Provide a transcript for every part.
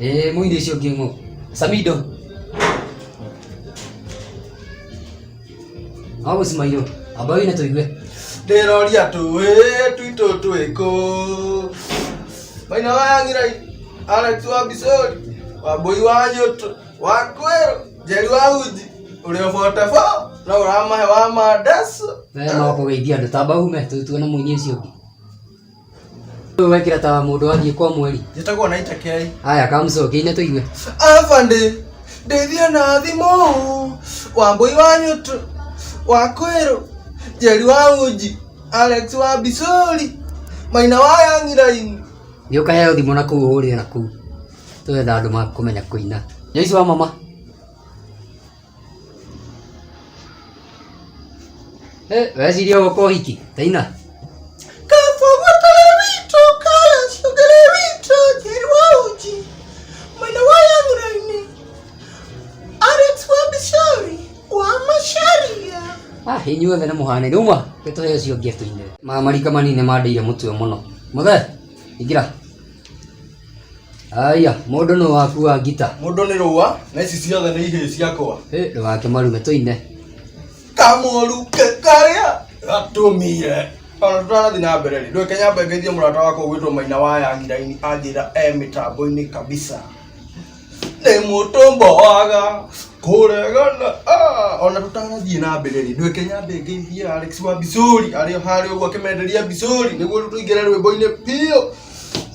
Ĩĩ mũini ũcio ũngĩ ng'ũ. Samido. No gũcimairwo. Amba wĩine tũigue. Ndĩroria tũĩ twitũ twĩkũ Maina wa Yangirai Alex wa Bisori Wambui wa Nyũtũ wa Kwĩrũ Njeri wa Uji ũrĩa ũbotebo no ũramahe wa Mandeso We no kũgeithia andũ tamba ume tuone mũini ũcio ũngĩ. Ũyũ wekĩra ta mũndũ wathiĩ kwa mweri. Njĩtagwo Naita Kei. Haya kamũcokie ine tũigue. Afande ndeithia na thimũ Wambui wa Nyũtũ wa Kwĩrũ Njeri wa Uji Alex wa Bisori Maina wa Yangirai Thiĩ ũkaheo thimũ na kũu ũhũrĩre na kũu. Tũretha andũ makũmenya kũina. Joyce wa mama. Eh, weciria gũka ũhiki taina. Kaba gũtarĩ witũ kaya cũgĩrĩ witũ Njeri wa Uji Maina wa Yangirai Alex wa Bisori wa Macharia Ah, inyuothe nĩ mũhanaine. Uma, gĩtũhe ũcio ũngĩ atũinĩre. Ma marika manini nĩ mandeire mũtwe mũno. Mũthee, ingĩra. Aya, mũndũ nĩ waku wa ngita. Mũndũ nĩ rũa na ici ciothe nĩ ihĩĩ ciakwa. Ĩ, ndũgake marume tũine. Kamũruke karĩa gatũmire ona tũtanathiĩ na mbere rĩ ndweke nyambe ngeithie mũrata wakwa ũgwĩtwo Maina wa Yangiraini anjĩra e mĩtambo-inĩ kabisa nĩ mũtũmboaga kũregana Ah, ona tũtanathiĩ na mbere rĩ ndweke nyambe ngeithie Alex wa Bisori arĩ o harĩa ũguo akĩmenderia Bisori nĩguo rĩu tũingĩre rwĩmbo-inĩ biũ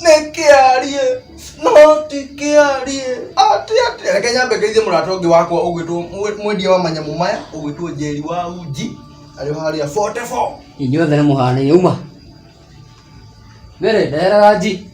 nĩ kĩarie no ti kĩarie atĩ atĩ reke nyambe ngeithie mũrata ũngĩ wakwa ũgwĩtwo mwendia wa manyamũ maya ũgwĩtwo Njeri wa Uji arĩ o harĩa 44 Inyuothe nĩ mũhanaine. Uma. Mary, ndehera ranji.